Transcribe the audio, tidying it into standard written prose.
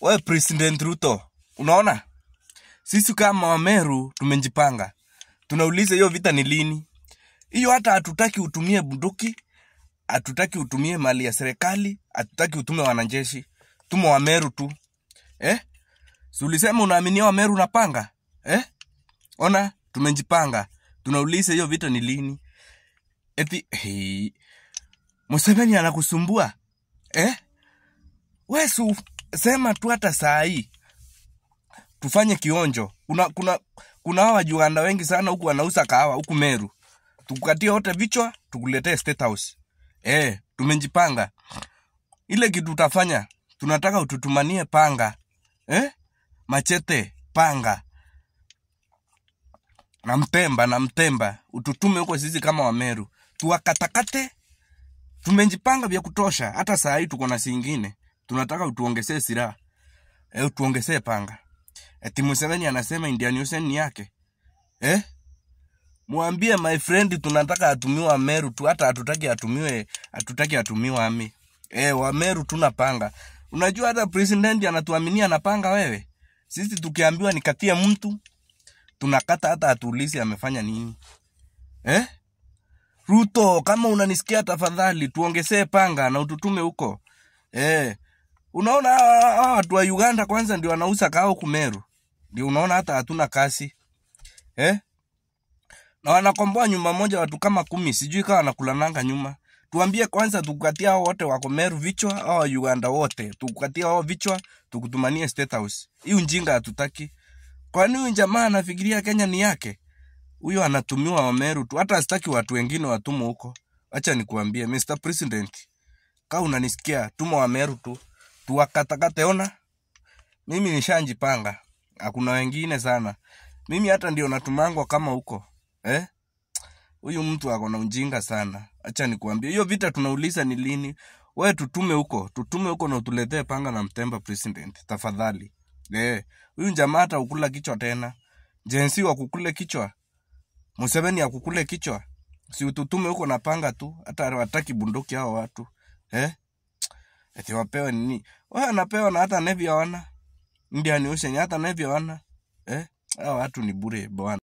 We President Ruto, unaona? Sisi kama Wameru tumejipanga. Tunauliza hiyo vita ni lini? Hiyo hata hatutaki utumie bunduki, hatutaki utumie mali ya serikali, hatutaki utume wanajeshi. Tuma Wameru tu. Eh? Si ulisema unaaminia Wameru unapanga? Eh? Ona, tumejipanga. Tunauliza hiyo vita ni lini? Eti hey, Museveni anakusumbua? Eh? Wewe sema tu hata saa hii tufanye kionjo. Kuna hawa Uganda wengi sana huku wanauza kahawa huku Meru. Tukukatie wote vichwa, tukuletee State House. Tumejipanga. Ile kitu utafanya, tunataka ututumanie panga. Machete, panga. Na mtemba. Ututume huko sisi kama Wameru. Tuwakatakate. Tumejipanga vya kutosha. Hata saa hii tuko na singine. Tunataka utuongezee silaha. Utuongezee panga. Eti Museveni anasema Indian Ocean ni yake. Mwambie my friend tunataka atumiwe Wameru tu, hata hatutaki atumiwe ami. Wameru tunapanga. Unajua hata president anatuaminia anapanga wewe. Sisi tukiambiwa nikatie mtu tunakata, hata atuulize amefanya nini. Ruto, kama unanisikia tafadhali tuongezee panga na ututume huko. Unaona watu wa Uganda kwanza ndio wanauza kahawa huku Meru. Ndio unaona hata hatuna kasi. Na wanakomboa nyumba moja watu kama 10, sijui kama wanakulananga nyuma. Tuambie kwanza tukukatia hao wote wako Meru vichwa, hao Uganda wote. Tukukatia hao vichwa, tukutumanie State House. Hii ujinga hatutaki. Kwani huyu jamaa anafikiria Kenya ni yake? Huyo anatumiwa wa Meru tu. Hata sitaki watu wengine watumwe huko. Acha nikuambie Mr. President, kama unanisikia, tuma wa Meru tu. Tuwakatakate. Ona, mimi nishanjipanga. Hakuna wengine sana. Mimi hata ndio natumangwa kama huko. Huyu mtu ako na ujinga sana. Acha nikuambie, hiyo vita tunauliza ni lini? Wewe tutume huko, tutume huko na utuletee panga na mtemba president, tafadhali. Huyu jamaa hata ukula kichwa tena. Jensi wa kukule kichwa. Museveni akukule kichwa. Si ututume huko na panga tu, hata hawataki bunduki hao watu. Eti wapewe nini? Wao wanapewa na hata Navy hawana. Indian Ocean hata Navy hawana. Hao watu ni bure bwana.